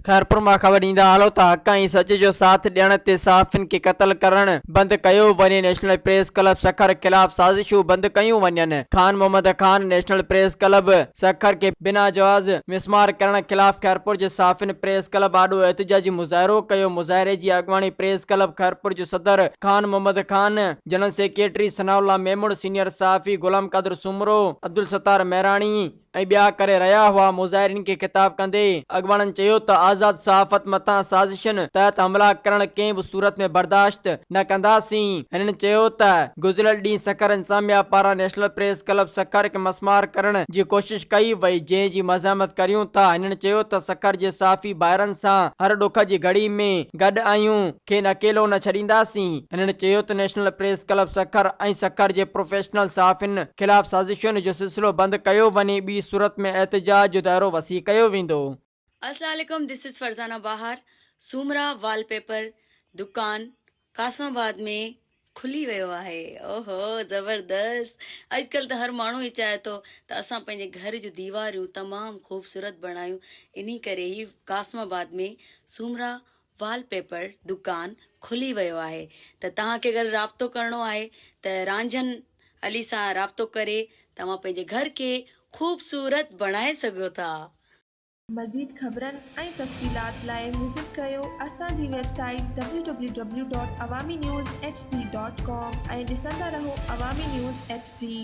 خيرپور مان خبر ڏيندا هلو ته حق ۽ سچ جو ساٿ ڏيڻ تي صحافين کي قتل ڪرڻ بند ڪيو وڃي، نيشنل پريس ڪلب سکر خلاف سازشون بند ڪيون وڃن، Khan Muhammad Khan national press club Sukkur کي بنا جواز مسمار ڪرڻ خلاف خيرپور جي صحافين پريس ڪلب آڏو احتجاجي مظاهرو ڪيو، مظاهري جي اڳواڻي پريس ڪلب خيرپور جو صدر Khan Muhammad Khan, general secretary Sanaullah Memon, senior صحافي غلام قادر سومرو، عبدالستار مهراڻي ۽ ٻيا ڪري رهيا هئا، مظاهرين کي خطاب ڪندي اڳواڻن چيو ته آزاد صحافت مٿان سازشن تحت حملا ڪرڻ ڪنهن به صورت ۾ برداشت نه ڪنداسين، هنن چيو ته گذريل ڏينهن سکر انتظاميا پاران نيشنل پريس ڪلب سکر کي مسمار ڪرڻ جي ڪوشش ڪئي وئي جنهن جي مزاحمت ڪريون ٿا، هنن چيو ته سکر جي صحافي ڀائرن سان هر ڏک جي گهڙي ۾ گڏ آهيون. کين اڪيلو نه ڇڏينداسين. هنن چيو ته national press club Sukkur ۽ Sukkur جي پروفيشنل صحافين خلاف سازشن جو سلسلو بند ڪيو وڃي ٻي صورت ۾ احتجاج جو دائرو وسيع ڪيو ويندو. السلام عليڪم this is Farzana Bahar Soomra wallpaper دڪان قاسم آباد ۾ کلي ويو آهي اوهو زبردست اڄڪلهه ته هر ماڻهو ئي چاهي ٿو ته اسان پنهنجي گهر جون ديواريون تمام خوبصورت بڻايون انهي ڪري هي قاسم آباد ۾ سومرا وال پيپر دڪان کلي ويو آهي ته توهان کي اگر رابطو ڪرڻو آهي ته رانجهن علي سان رابطو ڪري توهان پنهنجي گهر کي خوبصورت بڻائي سگهو ٿا. مزيد خبرن ۽ تفصيلات لاء وزٽ ڪريو اسان جي website W W W dot Awami news H D dot com ۽ ڏسندا رهو عوامي نيوز ايڇ ڊي.